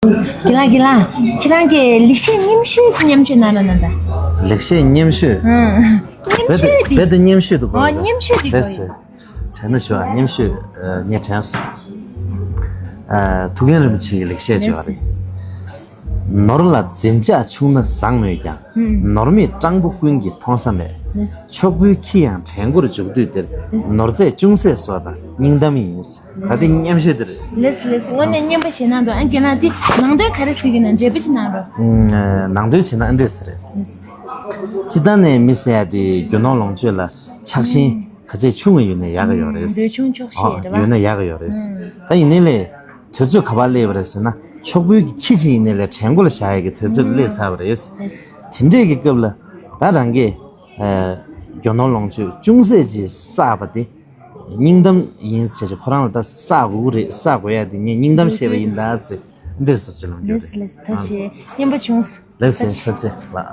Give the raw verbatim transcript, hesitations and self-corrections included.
རྒན་ལགས་རྒན་ལགས། ཁྱེད་རང་གིས་ལེགས་བཤད་སྙན་ཤོས་ཅིག་མཉམ་སྤྱོད་གནང་རོགས་གནང་དང་། ལེགས་བཤད་སྙན་ཤོས། ཨང་། སྙན་རྦད་དེ་ཤོས་དེ། རྦད་དེ་སྙན་ཤོས་འདུག་གོ། ཨོ་སྙན་ཤོས་དེ་རྦད་གོ་དེ། བྱས་ན་ཞུ་བ་སྙན་ཤོས་ངས་དྲན་སོང་། ཨ། ཐུའུ་བཀྭན་རིན་པོ་ཆེ་གི་ལེགས་བཤད་ཅིག་ཡོད་རེད། ནོར་ལ་འཛིན་ཆགས་ཆུང་ན་བཟང་མོད་ཀྱང་། ཨང་། ནོར་མེད་སྤྲང་པོ་ཀུན་གྱིས་མཐོང་ས་མེད། ལགས། ཕྱུག་པོའི་ཁྱི་ཡང་བྲན་མགོར་འཇུག་དུས་དེར། ལགས། ནོར་རྫས་ཅུང་ཟད་གསོག་དང་སྙིང་གཏམ་ཡིན། ད་དེ་སྙན་ཤོས་དེ་རེད། ལགས་ལགས། དངོས་གནས་སྙན་པ་ཞེ་དྲག་འདུག་ཨ་རྒན་ལགས། དེ་ནང་དོན་ག་རེ་ཟེར་གྱི་ན་འགྲེལ་པ་ཅིག་གནང་རོགས། ཨུམ། ནང་དོན་བྱས་ན་ཨ་འདྲས་ཟེར་རེད། ལགས། སྤྱིར་བཏང་ནས་མི་ཟེར་ཡ་དེ་རྒྱུ་ནོར་ལོངས་སྤྱོད་ལ་ཆགས་ཞེན་ག་ཚད་ཆུང་བ་ཡོད་ན་ཡག་གི་ཡོད་རེད། འདོད་ཆུང་ཆོག་ཤེས་རེད་བ། ཡོད་ན་ཡག་གི་ཡོད་རེད། ད་ཡིན་ནའི་ལས་དུས་ཚོད་ག་པར་སླེབས་པ་རེད་ཟེར་ན། ཕྱུག་པོའི་གི་ཁྱི་ཅིག་ཡིན་ནའི་ལས་བྲན་མགོ་ལ་བཞག་ཡ་གི་དུས་ཚོད་སླེབས་ཚར་བ་རེད། ལགས། དེ་འདྲས་ཀྱི་སྐབས་ལ་ད་རང་གིས་ཨ། རྒྱུ་ནོར་ལོངས་སྤྱོད་ཅུང་ཟད་ཅིག་བསགས་པ་དེ་སྙིང་གཏམ་ཡིན་ཟེར་བྱས། ཁོ་རང་ལ་ད་བསགས་དགོས་ཀྱི་རེད། བསགས་དགོས་ཡ་དེ་ངས་སྙིང་གཏམ་བཤད་པ་ཡིན་ད་ཟེར། འདྲས་སོ་ཅི་ལོང་རྒྱུ་རེད། ལགས་ལགས། ཐུགས་རྗེ་ཆེ། སྙན་པོ་བྱུང་སོང་། ལགས་སོ། ཐུགས་རྗེ་ཆེ་ལགས།